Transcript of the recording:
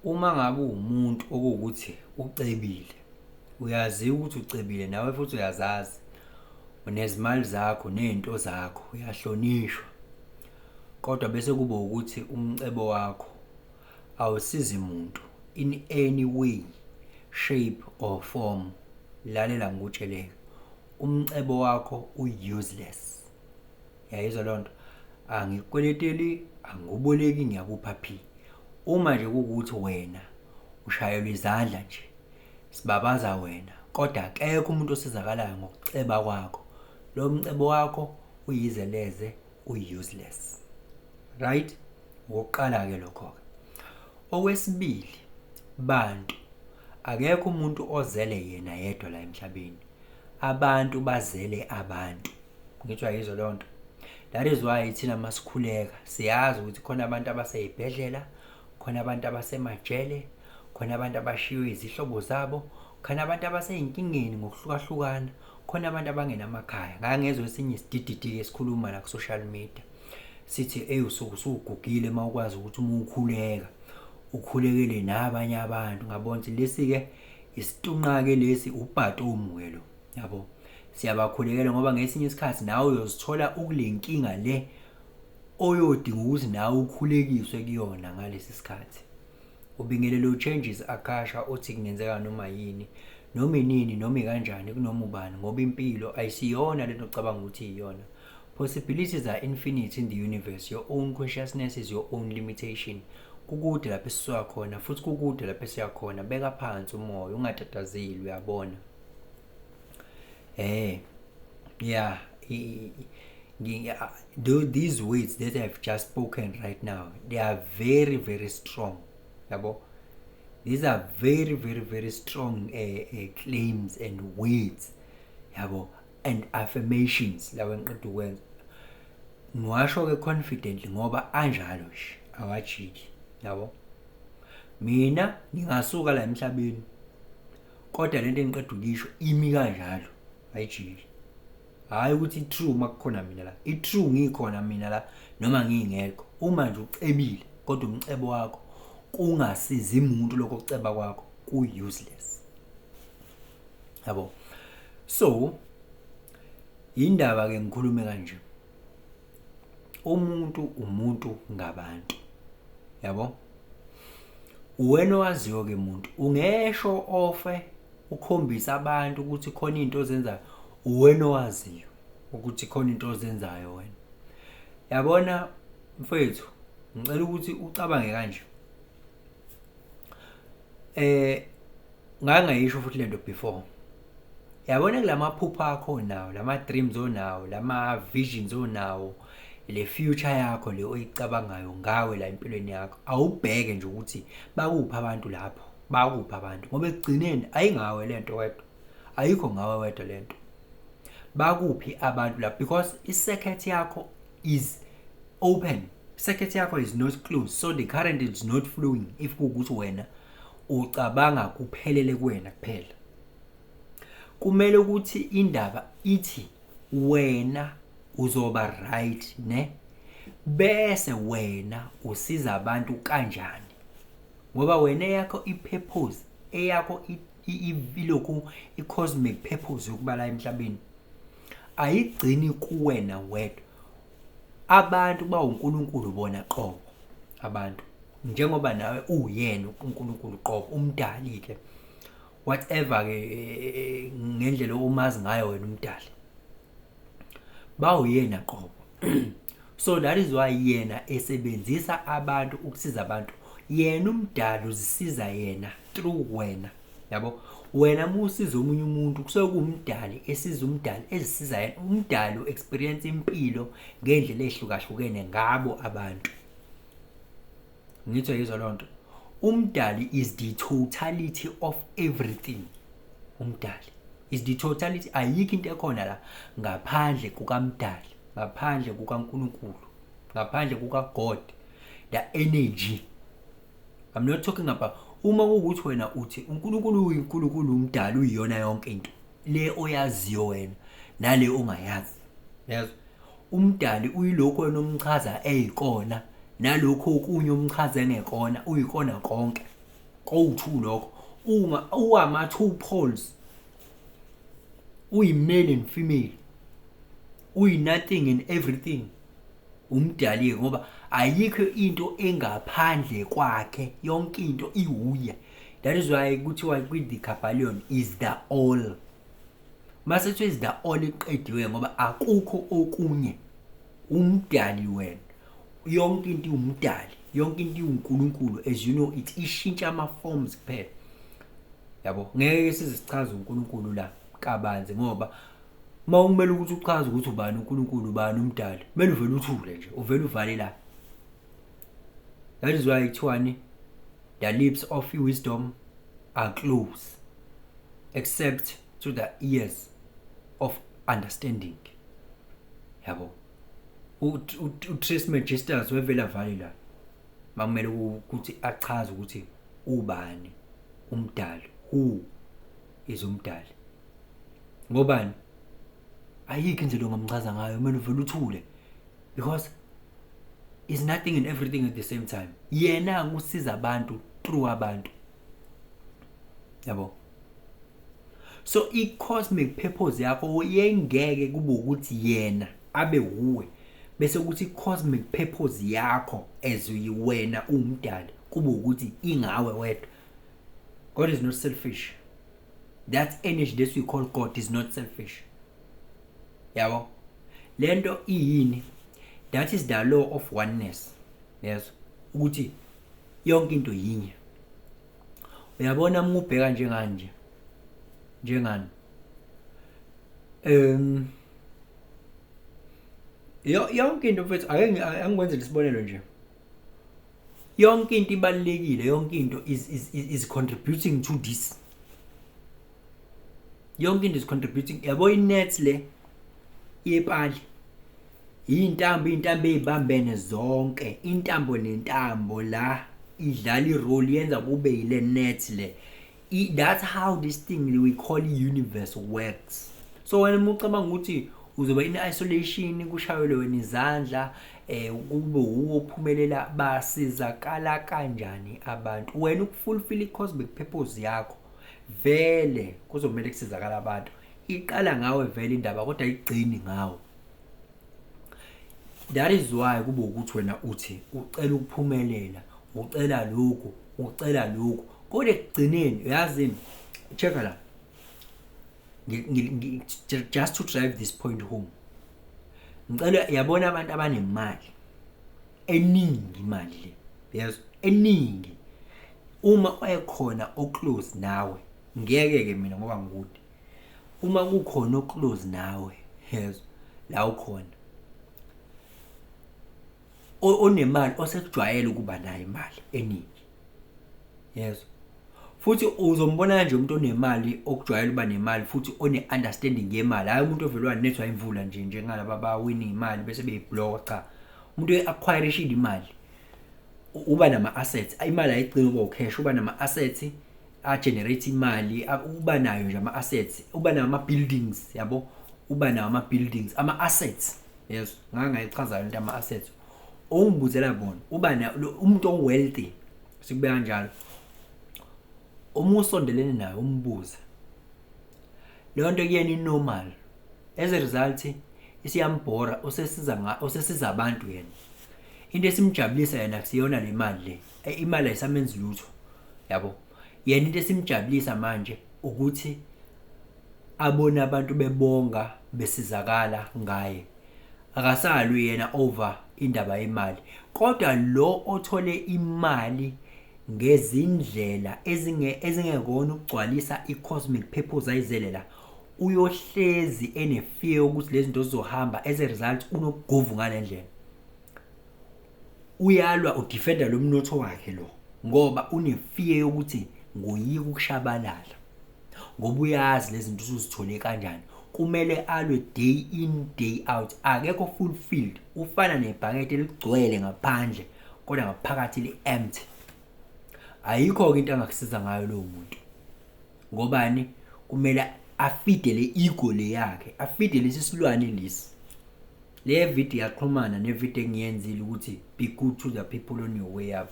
Uma ngabe uwumuntu okuwukuthi ucebile, uyaziwa ukuthi ucebile nawe futhi uyazazi, unezimali zakho ney'nto zakho, uyahlonishwa, kodwa bese kuba ukuthi umcebo wakho awusizi muntu in any way, shape or form. Lalela ngikutshele-ke, umcebo wakho u-useless. Uyayizwa leyo nto? Angikukweleteli, angikuboleki, ngiyakupha phi? Uma nje kuwukuthi wena ushayelwa izandla nje, sibabaza wena, kodwa akekho umuntu osizakalayo ngokuceba kwakho. Lo mcebo wakho uyize leze, uyi-useless. Right? Okokuqala-ke lokho-ke. Okwesibili, bantu, akekho umuntu ozele yena yedwa la emhlabeni. Abantu bazele abantu. Ngithi uyayizwa leyo nto? That is why thina masikhuleka siyazi ukuthi khona abantu abasey'bhedlela, khona abantu abasemajele, khona abantu abashiywe izihlobo zabo, khona abantu abasey'nkingeni ngokuhlukahlukana, khona abantu abangenamakhaya. Ngake ngezwa esinye isidididi esikhuluma la ku-social media sithi, eyi, usuke usugugile uma ukwazi ukuthi uma ukhuleka ukhulekele nabanye abantu. Ngabona ukuthi lesi-ke isitunqa-ke lesi, ubhatomu-ke lo, yabo. Siyabakhulekela ngoba ngesinye isikhathi nawe uyozithola ukule nkinga le oyodinga ukuthi nawe ukhulekiswe kuyona ngalesi sikhathi. Ubingelelo Changes Akasha othi kungenzeka noma yini, noma inini, noma ikanjani, kunoma ubani, ngoba impilo ayisiyona lento ocabanga ukuthi iyona. Possibilities are infinite in the universe. Your own consciousness is your own limitation. Kukude lapho esisuka khona futhi kukude lapho esiya khona. Beka phansi umoya, ungatatazeli, uyabona. Yeah, these words that I've just spoken right now, they are very, very strong. Yabo? These are very, very, very strong claims and words. Yabo? And affirmations lawa engiqeda ukwenza. Ngiwasho ke confidently ngoba anjalo nje, awajiki. Yabo? Mina ngingasuka la emhlabeni, kodwa lento engiqeda ukuyisho imi kanjalo, ayijiki. Hayi ukuthi i-true makukhona mina la, i-true ngikhona mina la noma ngingekho. Uma nje ucebile kodwa umcebo wakho kungasizi umuntu, lokho kuceba kwakho ku-useless. Yabo? So indaba ke ngikhulume kanje, umuntu umuntu ngabantu. Yabo? Uwena owaziyo ke muntu, ungesho ofe ukhombisa abantu ukuthi khona into ozenzayo. Uwena owaziyo ukuthi khona into ozenzayo wena. Yabona mfethu, ngicela ukuthi ucabange kanje. Ngake ngayisho futhi lento before. Yabona kulamaphupho akho nawo, lama dreams onawo, lama visions onawo, le future yakho le oyicabangayo ngawe la empilweni yakho, awubheke nje ukuthi bakuphi abantu lapho, bakuphi abantu, ngoba ekugcineni ayingawe lento wedwa, ayikho ngawe wedwa lento. Bakuphi abantu lapho? Because i-circuit yakho is open, circuit yakho is not closed, so the current is not flowing. If kuwukuthi wena ucabanga kuphelele kuwena kuphela, kumele ukuthi indaba ithi wena uzoba right, ne bese wena usiza abantu kanjani, ngoba wena eyakho i-purpose, eyakho ilokhu i-cosmic purpose yokuba la emhlabeni ayigcini kuwena wedwa. Abantu bawuNkulunkulu bona qobo abantu, njengoba nawe uwuyena uNkulunkulu qobo, umdali ke, whatever ke ngendlela omazi ngayo wena umdali, bawuyena qobo. So that is why yena esebenzisa abantu ukusiza abantu. Yena umdali uzisiza yena through wena. Yabo? Wena uma usiza omunye umuntu, kusuke kuwumdali esiza umdali, ezisiza yena. Umdali u-experience impilo ngendlela ehlukahlukene ngabo abantu. Ngithi uyayizwa leyo nto? Umdali is the totality of everything. Umdali is the totality. Ayikho into ekhona la ngaphandle kukamdali, ngaphandle kukaNkulunkulu, ngaphandle kuka-God, the energy. I'm not talking about uma kuwukuthi wena uthi uNkulunkulu uyiNkulunkulu, umdali uyiyona yonke into le oyaziyo wena nale ongayazi. Yezwa? Umdali uyilokho wena omchaza eyikona, nalokho okunye umchaza engekona, uyikona konke. Kowu-two lokho. Uma uwama-two poles, uyi-male and female, uyi-nothing and everything. Umdali-ke, ngoba ayikho into engaphandle kwakhe, yonke into iwuye. That is why kuthiwa kwi-The Kybalion is the all. Mase kuthiwa is the all, iqediwe, ngoba akukho okunye. Umdali wena, yonke into iwumdali, yonke into iwuNkulunkulu as you know it. Ishintsha ama-forms kuphela, yabo. Ngeke size sichaze uNkulunkulu la kabanzi, ngoba uma kumele ukuthi uchaze ukuthi ubani uNkulunkulu, ubani umdali, kumele uvele uthule nje, uvele uvale la. That is why kuthiwani? The lips of wisdom are closed except to the ears of understanding, yabo. UTrismegistus wevela vale la makumele ukuthi achaze ukuthi ubani umdali, who is umdali, ngobani. Ayikho indlela ongamchaza ngayo, kumele uvele uthule, because is nothing and everything at the same time. Yena usiza abantu through abantu, yabo. So i-cosmic purpose yakho yengeke kube ukuthi yena abe wuwe, bese kuthi i-cosmic purpose yakho as wena umdali kube ukuthi ingawe wedwa. God is not selfish. That energy that we call God is not selfish, yabo. Lento iyini? That is the law of oneness. Yes, ukuthi yonke into yinye. Uyabona, uma ubheka njenganje, njengani, yonke into, mfethu, ake angikwenzele isibonelo nje. Yonke into ibalulekile, yonke into is contributing to this. Yonke into is contributing, yabo. I-net le yepali, intambo, intambo ezibambene zonke, intambo nentambo la idlala i-role, yenza kube yile net le. That's how this thing we call universe works. So wena uma ucabanga ukuthi uzoba in isolation, kushayelwe wena izandla, kube uwo ophumelela, basizakala kanjani abantu? Wena uku-fulfill i-cosmic purpose yakho, vele kuzomela kusizakala abantu. Iqala ngawe vele indaba, kodwa ayigcini ngawe. That is why kube ukuthi wena uthi ucela ukuphumelela, ucela lokhu, ucela lokhu, kodwa ekugcineni, uyazini, check la, just to drive this point home, ngicela, yabona, abantu abanemali eningi, imali le, yes, eningi, uma ekhona o-close nawe, ngeke ke mina ngoba ngikude, uma kukhona o-close nawe, yes, la ukhona onemali, osekujwayele ukuba nayo imali eningi, yes, futhi uzombona nje umuntu onemali, okujwayele ukuba nemali, futhi one-understanding yemali, hhayi umuntu ovele wanethwa imvula nje, njengalaba abawina iy'mali bese beyibloka. Cha, umuntu oyi-acquire-ishile imali uba nama-assets. Imali ayigcini ukuba u-cash, uba nama-assets a-generate imali, uba nayo nje ama-assets, uba nawo ama-buildings, yabo, uba nawo ama-buildings, ama-assets, yes. Ngake ngayichaza lento ama-assets ongibuzela bona. Uba na umuntu o-wealthy, sikubeka kanjalo, uma usondelene naye, umbuze leyo nto, kuyena i-normal. As a result isiyambhora, usesiza nga usesiza abantu. Yena into esimjabulisa yena akusiyona le mali le. Imali ayisamenzi lutho, yabo. Yena into esimjabulisa manje ukuthi abone abantu bebonga, besizakala ngaye. Akasalwi yena over indaba yemali. Kodwa lo othole imali ngezindlela ezingekona ukugcwalisa i-cosmic purpose ayizele la, uyohlezi ene-fear ukuthi lezi zinto zizohamba. As a result unobugovu ngale ndlela, uyalwa, u-defenda lo mnotho wakhe lo, ngoba une-fear yokuthi ngoyika ukushabalala, ngoba uyazi lezi zinto usuzithole kanjani. Kumele alwe day in, day out. Akekho fulfilled, ufana nebhakede eligcwele ngaphandle kodwa ngaphakathi li-empty. Ayikho-ke into angakusiza ngayo lowo muntu. Ngobani? Kumele a-feede le ego le yakhe, a-feede lesi silwane lesi. Le video iyaxhumana nevidiyo engiyenzile ukuthi be good to the people on your way up.